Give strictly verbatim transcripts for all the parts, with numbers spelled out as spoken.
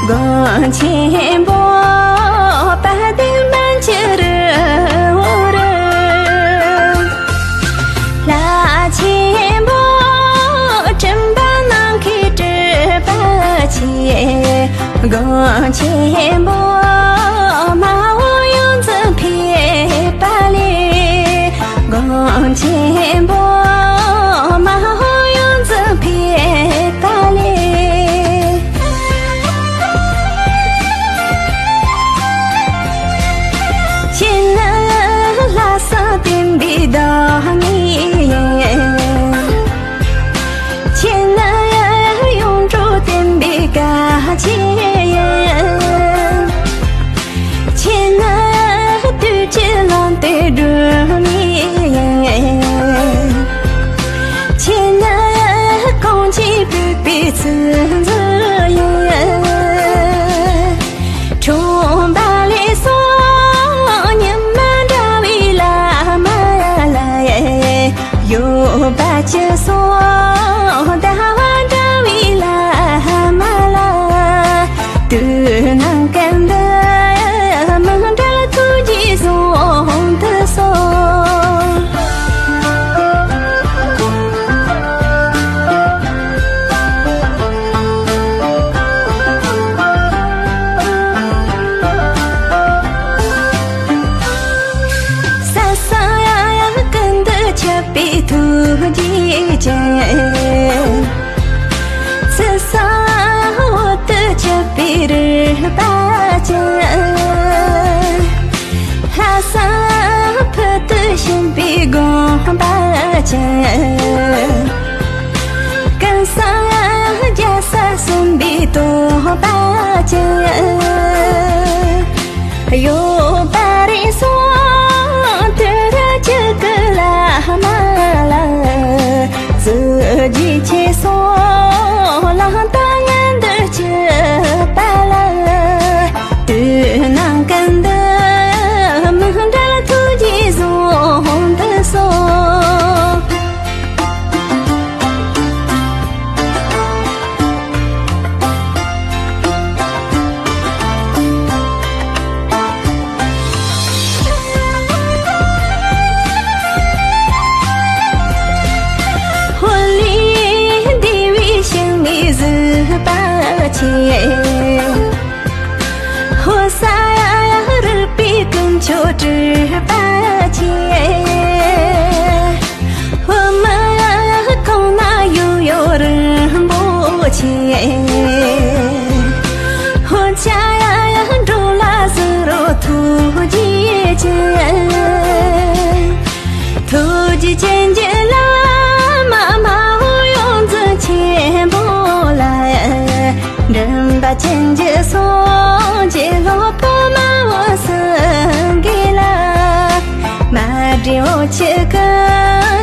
སྒོམ་ཆེན་པོ་དཔལ་ལྡན་པཎ་ཆེན་རི་བོ་རུ། ལྷ་ཆེན་པོ་སྤྲིན་པ་ནམ་མཁའི་སྤྲུལ་པ་ཆེ། སྒོམ་ཆེན་པོ་མ་འོངས་ཡོངས་འཛིན་ཕེབས་པ་ལས། སྒོམ་ཆེན་པོ་མ་འོངས་ཡོངས་འཛིན་ཕེབས་པ་ལས། ཁྱེད་ནི་ལྷ་བསངས་བསྟན་པའི་བདག་ཉིད་ཡིན། ཁྱེད་ནི་ཡོངས་གྲོལ་བསྟན་པའི་བཀའ་བརྒྱུད་ཡིན། ཁྱེད་ནི་དུས་ཀྱི་ལམ་སྟོན་སྒྲོན་མེ་ཡིན། ཁྱེད་ནི་གང་ཞིག་བོད་པའི་ཚུལ་འཛིན་ཡིན། ཁྲོམ་པ་ལས་སོགས་ཉི་མ་འདྲ་བའི་བླ་མ་ལ། ཡོད་པ་ཅི་སོགས་ཟླ་བ་འདྲ་བའི་བླ་མ་ལ། དུས་ནམ་གང་དུ་མི་འབྲལ་ཐུགས་རྗེས་བཟུང་དུ་གསོལ། ས་སང་ཀུན་ཏུ་ཁྱབ་པའི་ཐུགས་རྗེ་ཅན། ཚུལ་གསུམ་འོད་དུ་ཁྱབ་པའི་རིག་པ་ཅན། ལྷ་གསུམ་ཕུལ་དུ་ཕྱིན་པའི་དགོངས་པ་ཅན། ཀུན་བཟང་རྒྱལ་སྲས་གསུམ་པའི་བསྟོད་པ་ཅན། ཡོད་པ་རེ་ཟུང་དུས་རབས་ཀྱི་བླ་མ་ལ། གཟི་བརྗིད་ཆེ་སོགས་བླང་དོར་མངོན་དུ་གྱུར་པ་ལ། དུས་ནམ་གང་དུ་མི་འབྲལ་ཐུགས་རྗེས་བཟུང་དུ་གསོལ། ཧོ་ལི་བདེ་བའི་ཞིང་ནས་གཟིགས་པ་ཆེ། ཧོ་ས་རིག་པའི་ཀུན་མཆོག་སྤྲུལ་པ་ཆེ། ཧོ་མ་གང་ན་ཡོད་ཡོད་རིན་པོ་ཆེ། ཧོ་ཆ་འགྲོ་ལ་གཟིགས་རོགས་ཐུགས་རྗེ་ཅན། ཐུགས་རྗེ་ཅན་གྱི་བླ་མ་མ་འོངས་ཡོངས་འཛིན་ཆེན་པོ་ལ། མགྲིན་པ་ཅན་གྱི་སངས་རྒྱས་སློབ་དཔོན་མ་འོངས་སེང་གེ་ལ། མ་འདྲེས་འོད་ཆེན་ཀུན་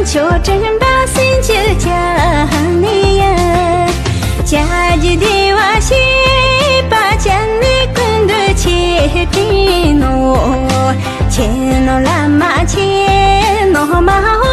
མཆོག་སྤྲིན་པ་སེང་ཆེན་སྐྱབས་གནས་ཡིན། སྐྱབས་ཀྱི་བདེ་བ་བྱེད་པ་ཅན་ནི་ཀུན་འདུས་ཆེ་སྤྲིན་ནོ། ཆེ་ནོ་བླ་མ་ཆེ་ནོ་མ་